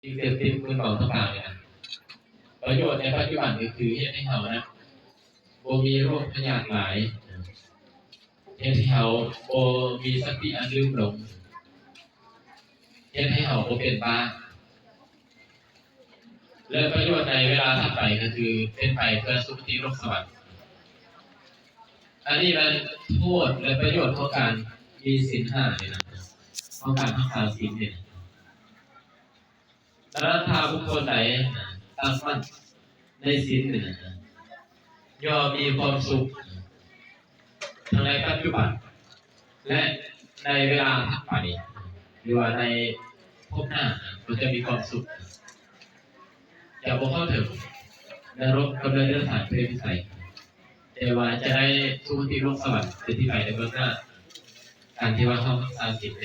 ສິ່ງເສບຕິດມຶນເມົາຕ່າງໆນີ້ນະ ປະໂຫຍດໃນປັດຈຸບັນກໍຄືເຮັດໃຫ້ເຮົານະ ບໍ່ມີໂລກພະຍາດຫຼາຍ, ເຮັດໃຫ້ເຮົາບໍ່ມີສະຕິອັນລືມຫຼົງ, ເຮັດໃຫ້ເຮົາບໍ່ເປັນບ້າ ແລະ ປະໂຫຍດໃນເວລາຖັດໄປກໍຄືເປັນໄປເພື່ອສຸຄະຕິໂລກສະຫວັນ. ອັນນີ້ແມ່ນໂທດ ແລະ ປະໂຫຍດຂອງການມີສິນຫ້ານີ້ນະ, ຂອງການຮັກສາສິນນີ້ນະ. ດັ່ງນັ້ນ ຖ້າບຸກຄົນໃດຕັ້ງໝັ້ນໃນສິນນີ້ນະ ຍ່ອມມີຄວາມສຸກ ທັງໃນປັດຈຸບັນ ແລະ ໃນເວລາຖັດໄປ ຫຼືວ່າໃນພົບໜ້າ ກໍຈະມີຄວາມສຸກ ຈະບໍ່ເຂົ້າເຖິງນະລົກກັບເດີນສາຍເປຣດວິໄສ ແຕ່ວ່າຈະໄດ້ສຸຄະຕິໂລກສະຫວັນເປັນທີ່ໄປໃນເບື້ອງໜ້າ. ການທີ່ວ່າເຮົາຮັກສາສິນເດ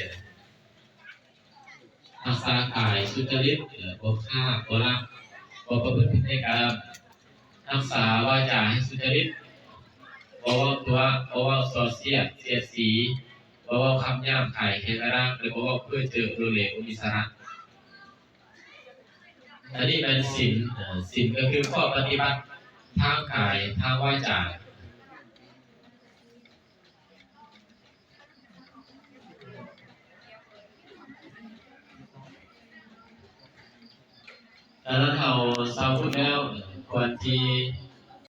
ຮັກສາກາຍສຸຈະລິດ, ບໍ່ຂ້າ, ບໍ່ລັກ, ບໍ່ປະພຶດຜິດໃນກາມ, ຮັກສາວາຈາໃຫ້ສຸຈະລິດ, ບໍ່ເວົ້າຕົວະ, ບໍ່ເວົ້າສ່ອສຽດ, ສຽດສີ, ບໍ່ເວົ້າຄຳຫຍາບຄາຍແຂງກະດ້າງ ແລະ ບໍ່ເວົ້າເພ້ອເຈີໂລເລບໍ່ມີສາລະ. ອັນນີ້ແມ່ນສິນ, ສິນກໍຄືຂໍ້ປະຕິບັດທາງກາຍ, ທາງວາຈາ. ດັ່ງນັ້ນເຮົາຊາວພຸດແລ້ວ ຄວນທີ່